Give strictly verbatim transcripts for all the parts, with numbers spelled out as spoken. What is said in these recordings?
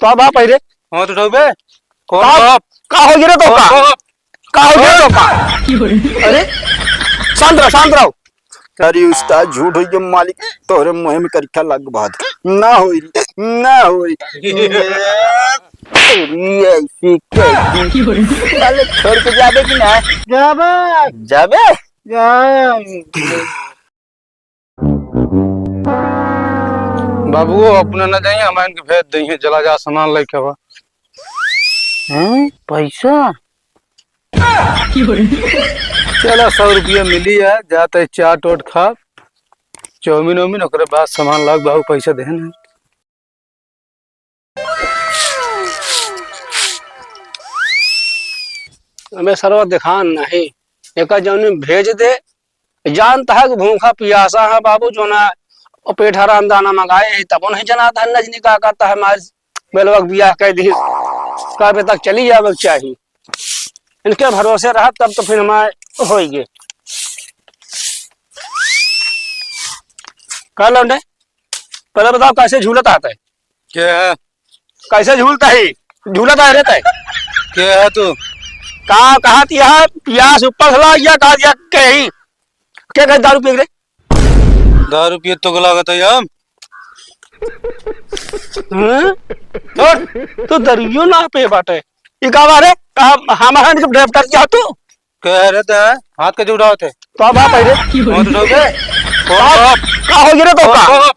तो बाप है रे। हाथ उठाओ बे। कौन का, बाप? का हो गया रे तो कौन का? बाप? का हो गया तो का? अरे, शांत रहो, शांत रहो। अरे उस्ताद, झूठ होई के मालिक, तोहरे मुँह में करिखा लग बात। ना होई, ना होई। अरे ऐसी कैसी? साले छोड़ के जाबे कि ना? जाबे। जाबे? जाए। बाबू, अपना न जाइए, हम इनके भेज दइहे, चला जा, सामान लेके आवा। हैं? पैसा? चला, सौ रुपया मिली है, जाते चाट ओट खा, चाउमीन उमीन, ओकरे बाद सामान लाग, बाबू पैसा देहे ना। हमें सरवा दिखान नहीं, एका जौनी भेज दे, जानता है कि भूखा पियासा है बाबू, जो ना पेट हराम दाना मंगाए है, तब नहीं जनाता है नजनी का करता है, मार बेलवा के बियाह कह दी, कबे तक चली जावे के चाही। इनके भरोसे रहा तब तो फिर हमारे होइगे। का लौंडे, पहले बताओ कैसे झूलत आता है? क्या है? कैसे झूलता है? झूलता है रहता है? क्या है तू? का, कहा तिया पियास ऊपर से लाग गया, कहा दिया कहीं। क्या कहे दारू पी रे? दारू पिए तो लागत है हम। हैं? छोड़, तू दरुइयो ना पे बाटे। ई का बारे? का हम, हम हन के ड्राइव कर दिया तू? कह रहे थे, हाथ के जुड़ाओ थे। तो अब आप आइए। कौन तो लोग है? कौन का, बाप? का हो गया रे तो कौन का? बाप?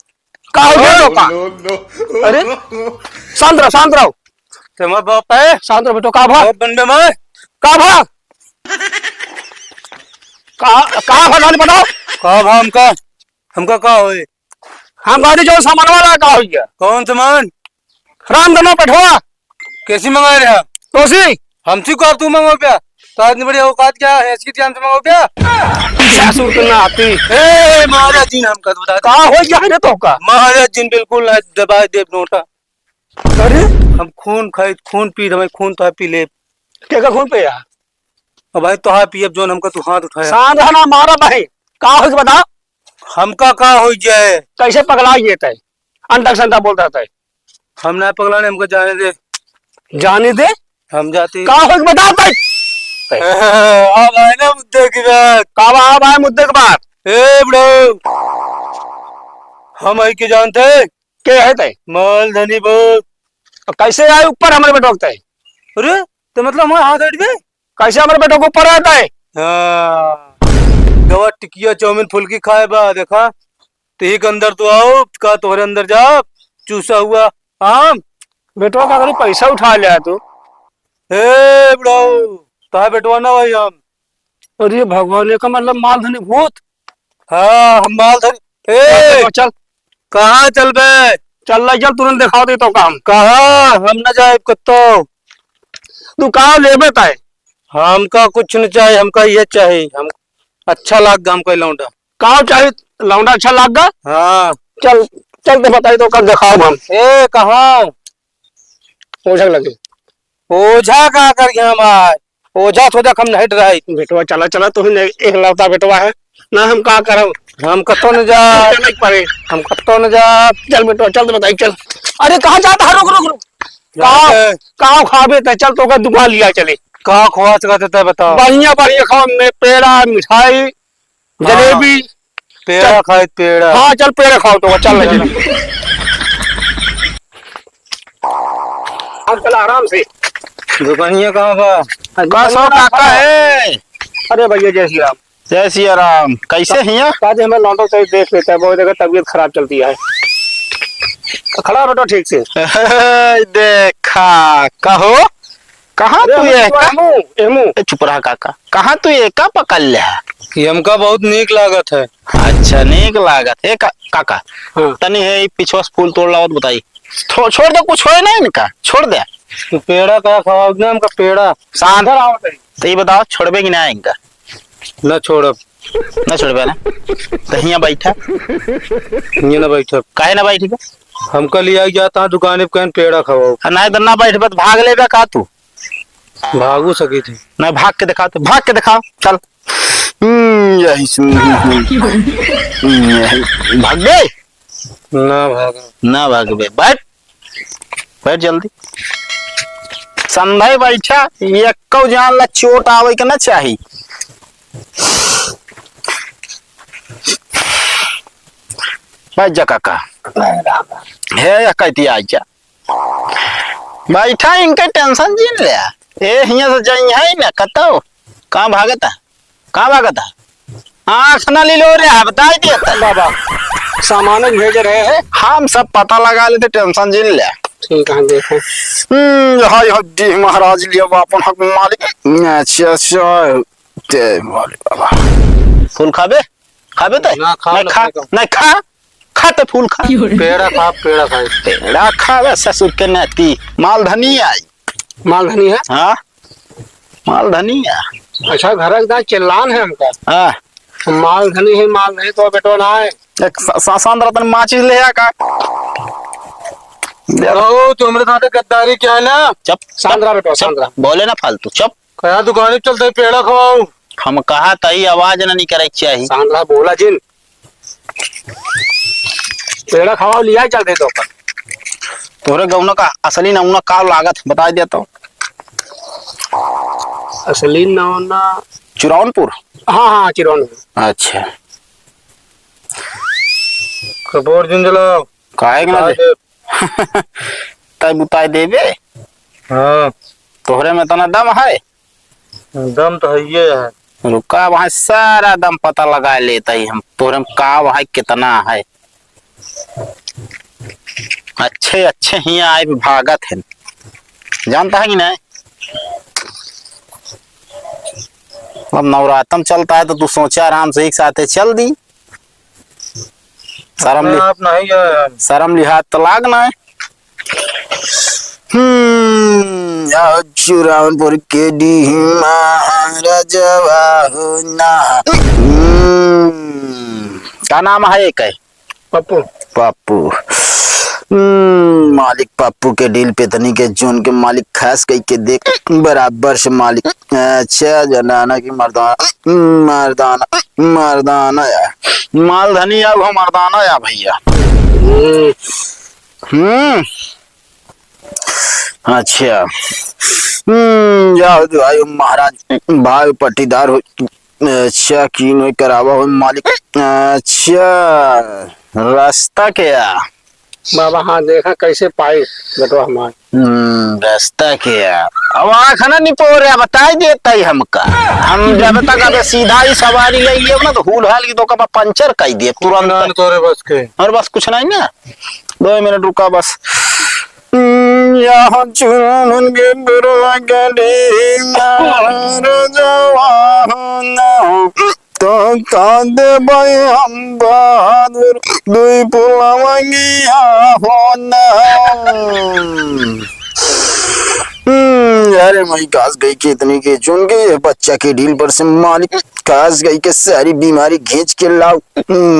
का हो गया तो का? No, no। अरे, शांत रहो, शांत रहो। ते हमारे बाप है? शांत रहो बेटो, का भा? बाप बन बे मैं। का भा? का, का भा, जाने बताओ। का भा हमका? हमका का होए? हम गाड़ी जो सामान वाला का हो गया? कौन सामान? रामधनो पेठवा। कैसी मंगा रहा? कौसी? हमसे को तू मंगो प्या? तो आदमी बड़ी औकात क्या है? इसकी जान से मंगो प्या? ससुर के नाती। ए, महाराज जी ने हमका तो बता दे। का हो गया है रे तो का? महाराज जी ने बिल्कुल ना दबाए देव नोटा। अरे? हम खून खाई, खून पी, हमें खून तो पी ले। के का खून पे यार? अब भाई तो पी, अब जोन हमका तू हाथ उठाया। शांत है ना, मारा भाई। का हो गया बता? हमका का हो जाए? कैसे पगला ये तय? अंडा संडा बोलता तय। हम ना पगलाने, हमको जाने दे। जाने दे? हम जाते। का हो बता भाई? अब आए ना मुद्दे की बात। का बा, अब आए मुद्दे की बात? ए बुढ़ऊ, हम आई के जानते? के है तय? माल धनी बहुत। अब कैसे आए ऊपर हमारे बेटवा के तय? अरे, तो मतलब हमारे हाथ हट गए? कैसे हमारे बेटवा के ऊपर रहता है? हाँ, गवा टिकिया चाउमीन फुल्की खाए बा, देखा। तो एक अंदर तो आओ, का तोहरे अंदर जा, चूसा हुआ आम। बेटवा का करी, पैसा उठा लिया तू। ए बुढ़ऊ, तोहार बेटवा ना भाई हम। अरे भगवान, एका मतलब मालधनी भूत। हाँ, हम मालधनी। ए, चल, चल। कहाँ चलबे? चल, ले चल, तुरंत दिखाओ दे तो काम। कहाँ? हम ना जाए कुत्तो। तू का लेबे तय? हमका कुछ न चाही, हमका ये चाही। हम अच्छा लाग गा हमका लौंडा। का चाही? लौंडा अच्छा लाग गा? हाँ। चल, चल तो बताई तो कब देखाओ हम। ए, कहाँ? ओझा लगे। ओझा का कर गया हमार? ओझा सोझा हम नहीं डराई। बेटवा चला, चला, तू ही नहीं, एक लौता बेटवा है ना, हम का करब? हम कतो न जा। चल, एक परे। हम कतो न जा। चल बेटवा, चल तो बताई, चल। अरे कहाँ जाता है? रुक, रुक, रुक। कहाँ, जाते। कहाँ खाबे तय? चल तो का दुकान लिया चले। कहाँ खवा सकते तय बताओ। बढ़िया, बढ़िया खाओ, में पेड़ा, मिठाई, हाँ। जलेबी। पेड़ा चल। खाए, पेड़ा। हाँ, चल पेड़ा खाओ तो, चल, चल। हम चल आराम से। दुकानिया कहाँ बा? बस हो काका है। अरे भैया, जय श्री राम। जय सिया राम। कैसे हिया? काजे हमें लौंडो से देख लेता है, बहुत जगह तबीयत खराब चलती है। खड़ा बेटो ठीक से। देखा, कहो, कहाँ अरे तू हमें ये तो का? एहमू, एहमू। ए, चुप रहा काका। कहाँ तू ये का पकड़ ले है? ये हमका बहुत नीक लागत है। अच्छा, नीक लागत है का-, काका। हाँ। तनी है, ई पिछवा से फूल तोड़ लावत बताई। छो-, छोड़ दे, कुछ होए ना इनका, छोड़ दे। तू पेड़ा का खवाओ ना हमका पेड़ा। शांत। इधर आओ तनी। तो ये बताओ, छोड़बे कि ना इनका? ना छोड़ब। ना छोड़बे ना? तो हियाँ बैठा। हियाँ ना बैठब। काहे ना बैठबे? हमका लिया जाता दुकाने पे, कहें पेड़ा खवाओ। आ, ना तो ना बैठबे तो भाग लेबे का तू? भागू सकी थी। ना, भाग के दिखा तू, भाग के दिखा, चल। हम्म, यही सुन। हम्म, यही। भाग गए? ना भागा। ना भागबे, बैठ। बैठ जल्दी। संधई बैठा, एक्कौ जान ला चोट आवे के ना चाही। बैठ जा काका। हे, या कहती, आ जा। बैठा, इनके tension जिन ले। ए, हियां से जाई है ना, कतौ। कहाँ भागता? कहाँ भागता? आँख ना लीलो रे, बताई देता। बाबा, सामान भेज रहे हैं। हम सब पता लगा लेते, tension जिन ले। ठीक है, देखें। हम्म, हाय हड्डी महाराज लिया बा अपन हक मालिक। अच्छा, अच्छा। जय मालिक बाबा। फूल खाबे? खाबे ते? ना, खा नहीं लो, खा, नहीं लो। नहीं खा। खा ते फूल खा। पेड़ा खा, पेड़ा खा। पेड़ा खावे ससुर के नाती। मालधनी आई। मालधनी है? हाँ, मालधनी है। अच्छा, घर एकदम चिल्लान है हमका। हाँ। मालधनी है, मालधनी तो बेटो ना है। एक सा-, सा-, सांद्रा तन माचिस ले आ का। ओ, तुमरे साथे गद्दारी क्या है ना? चुप, सांद्रा चुप, बेटो, चुप। सांद्रा। बोले ना फालतू, चुप। कहा दुकान पे चलते पेड़ा खवाओ। हम कहा तही आवाज ना निकरे के चाही। सांद्रा बोला जिन। पेड़ा खवाओ, लिया चल दे तो पर। तोहरे गौना का असली नमूना का लागत, बताई दे तो। असली नमूना? चिरौनपुर? हाँ, हाँ, चिरौनपुर। अच्छा। कपूर जिन जलाओ। काहे के ना बता दे? दे। तै बुताई देबे? हाँ। तोहरे में इतना दम है? दम तो हइये है। रुका, वहाँ सारा दम पता लगा लेता ही हम, तोरे में का वहाँ कितना है। अच्छे, अच्छे हियाँ आए भी भागत हैं, जानता है कि नहीं? अब नवरातम चलता है तो तू सोचा आराम से एक साथे चल दी। शर्म अपने लि-, आप नहीं है। शर्म लिहाज तो लाग ना है। हम्म, या चुरावनपुर के डीह महाराजवा हो ना। हम्म, का नाम है एक है? पप्पू। पप्पू। हम्म, मालिक पप्पू के डील पे तनी के जोन के मालिक खास कई के देख बराबर से मालिक। अच्छा, जनाना की मर्दाना, मर्दाना, मर्दाना या। मालधनी या वो मर्दाना या भैया। हम्म। हम्म। अच्छा। हम्म, जाओ तो भाई महाराज, भाई पट्टीदार हो। अच्छा, की नहीं करावा हो मालिक। अच्छा, रास्ता क्या? बाबा, हाँ, देखा कैसे पाई बेटवा हमार। हम्म, रास्ता क्या? अब आँख ना निपोरे, बताई देता ही हमका। हम जब तक अबे सीधा ही सवारी ले लिए ना, तो हूल हाल की तो कबा पंचर कर दिए तुरंत। ना, तोरे बस के। और बस कुछ नहीं ना, दो मिनट रुका बस। हम्म, यहाँ चुरमन के बुरवा गली मार जवाना। तो का देबै हम बहादुर दुई पुलवंगिया हो ना। हम्म, अरे माई, कास गई के इतनी के चुन के ये बच्चा के डील पर से मालिक, कास गई के सारी बीमारी खींच के लाओ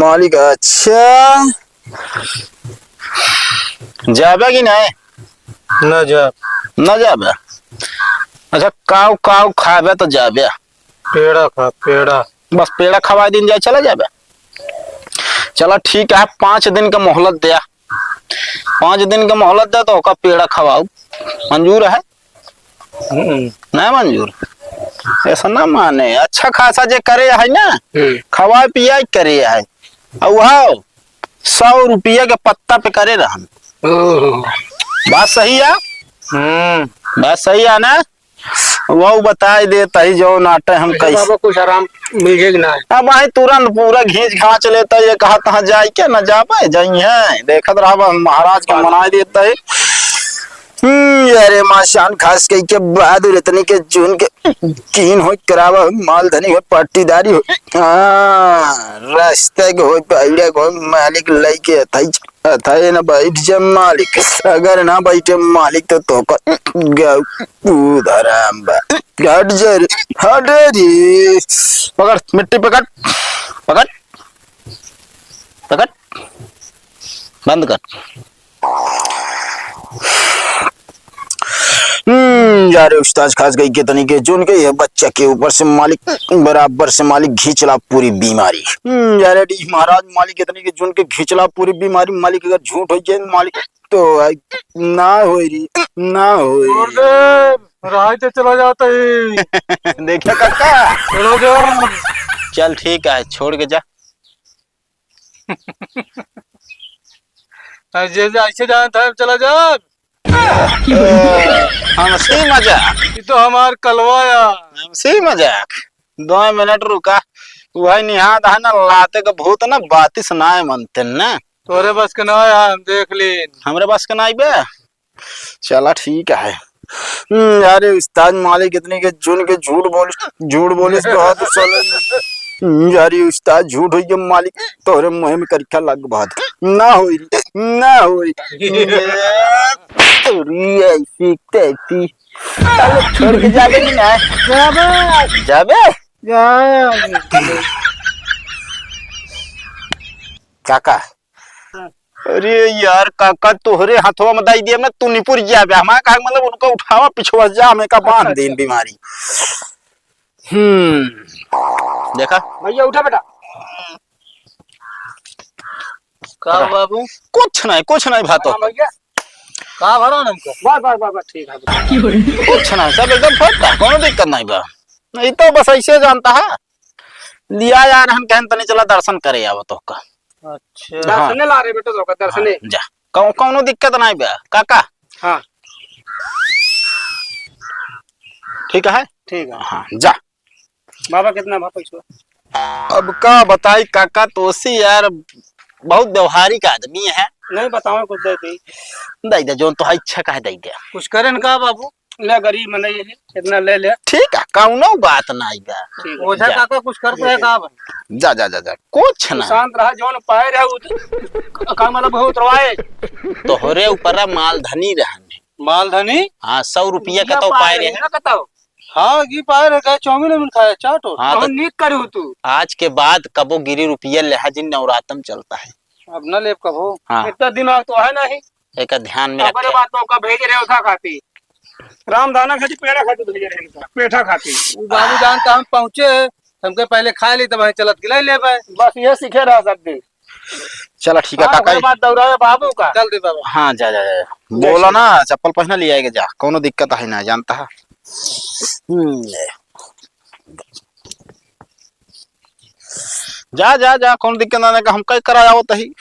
मालिक। अच्छा, जाबे कि नहीं? ना जा। ना जाबे? अच्छा, काऊ काऊ खाबे तो जाबे। पेड़ा खा, पेड़ा। बस पेड़ा खवाई दिन जाए, चला जाबे। चला ठीक है, पाँच दिन का मोहलत दिया, पाँच दिन का मोहलत दे तो ओका पेड़ा खवाऊ, मंजूर है? हम्म। नहीं मंजूर, ऐसा ना माने। अच्छा खासा जे करे है ना, हम्म। खवाए पियाए करे है, और वह सौ रुपया के पत्ता पे करे रहन। ओहो। बात सही है? हम्म। बात सही है ना? वो बताई देता ही जो नाटे हम अरे कैसे। बाबा, कुछ आराम मिल जाए कि ना? अब भाई तुरंत पूरा घींच घाच लेता, ये कहा तहाँ जाए क्या ना जा पाए, जाई है। देखत रहा बा, महाराज के मनाई देता है। हम्म, अरे माशान खास कही के बहादुर इतनी के जून के कीन हो करावा हो, मालधनी हो, पट्टीदारी हो। हाँ, रास्ते के हो, पहाड़े के हो, मालिक लइके अथई अथाए न बैठ जा मालिक, अगर ना बैठे मालिक तो तोका गऊ धराम बा। हट जा रे, हट रे। पकड़, मिट्टी पकड़, पकड़, पकड़, बंद कर। हम्म, अरे उस्ताद, खास गई कितनी के जुन के ये बच्चा के ऊपर से मालिक बराबर से मालिक घींचला पूरी बीमारी। हम्म, अरे डी महाराज, मालिक इतनी के जुन के घींचला पूरी बीमारी। मालिक अगर झूठ हो जाए मालिक तो आई ना होई री, ना होई। छोड़ दे, राह से चला जाता है। देखिए काका। चला जा। चल ठीक है, छोड़ के जा। अरे जे, जे ऐसे जानता है, चला जा। हमसे मजाक। ये तो हमार कलवा है। हमसे मजाक। दो मिनट रुका। वही निहाद है ना, लाते का भूत ना, बातिस ना मनते ना। तोरे बस के ना है, हम देख ली। हमरे बस के ना आइबे। चला ठीक है। हम्म, अरे उस्ताद मालिक इतनी के जुन के झूठ बोलिस, झूठ बोलिस तो हाथ साले। हम्म, अरे उस्ताद झूठ होई के मालिक, तोहरे मुँह में करिखा लग बात। ना होई रे, ना होई। तोरी ऐसी तैसी। चलो छोड़ के जाबे कि ना? जाबे। जाबे? जा। काका, अरे यार काका, तोहरे हथवा में दाई दिया, मैं तू निपुर जाबे। हमारा कहा मतलब उनका उठावा, पिछवा जा, हमें का बांध देन बीमारी। हम्म, देखा? भैया उठा बेटा। का बाबू? कुछ नहीं, कुछ नहीं भातो। हाँ भैया। का भरा हमको? बस, बस, बस, बस, ठीक है। कुछ नहीं, सब एकदम फिट है, कोनो दिक्कत नहीं बा। नहीं तो बस ऐसे जानता है, लिया यार, हम कहन तनी चला दर्शन करे आवा तोहका। अच्छा। हाँ। दर्शने ला रहे बेटा तोहका, दर्शने। हाँ, जा। कौ-, कौनो दिक्कत नाई बा, काका? हाँ। ठीक है? ठीक है। हाँ, जा। बाबा कितना भा पैसा? अब का बताई काका, तोसी यार बहुत व्यवहारिक आदमी है। नहीं बताओ, कुछ दे दे। दे दे, जौन तोहार इच्छा का है, दे दे। कुछ करें का बाबू? ले गरीब मनई है, इतना ले ले। ठीक है, कौनो बात नाई बा। ठीक है। ओझा जा। काका कुछ करते हैं का भाई? जा, जा, जा, जा, कुछ तू ना। शांत रहा, जौन पाए रहे उ-, का मतलब है उतरवाए। तोहरे ऊपर मालधनी रहन। मालधनी? हाँ, सौ रुपया रुपया कतौ पाए पाए रहे। रहे ना कतौ। हाँ, ये पाए रहे, गए चाउमीन उमीन खाए, चाट और। हाँ, तो तो नीक करू तू। आज के बाद कबो गिरी रुपया लेहा जिन, नवरातम चलता है। अब न लेब कबो। हाँ। इतना दिमाग तो है नहीं। एका ध्यान में अबरे रखे। बात तो का भेज रहे हो था खाती। रामदाना खाती, पेड़ा खाती भेज रहे हैं, पेठा खाती। वो बाबू जान तो हम पहुँचे, हमके पहले खा ली, तब हम चलत गिलाई ले पाए। बस ये सीखे रहा सब दिन। चला ठीक है, हाँ, काका। ओकरे बाद दौड़ावे बाबू का। चल दे बाबा। हाँ, जा, जा, जा। जय बोला श्री ना, चप्पल पहना लिया के जा, कोनो दिक्कत है ना, जानता है। हम्म, ले। जा, जा, जा, कोनो दिक्कत ना, ना, हम कई कराया होता ही।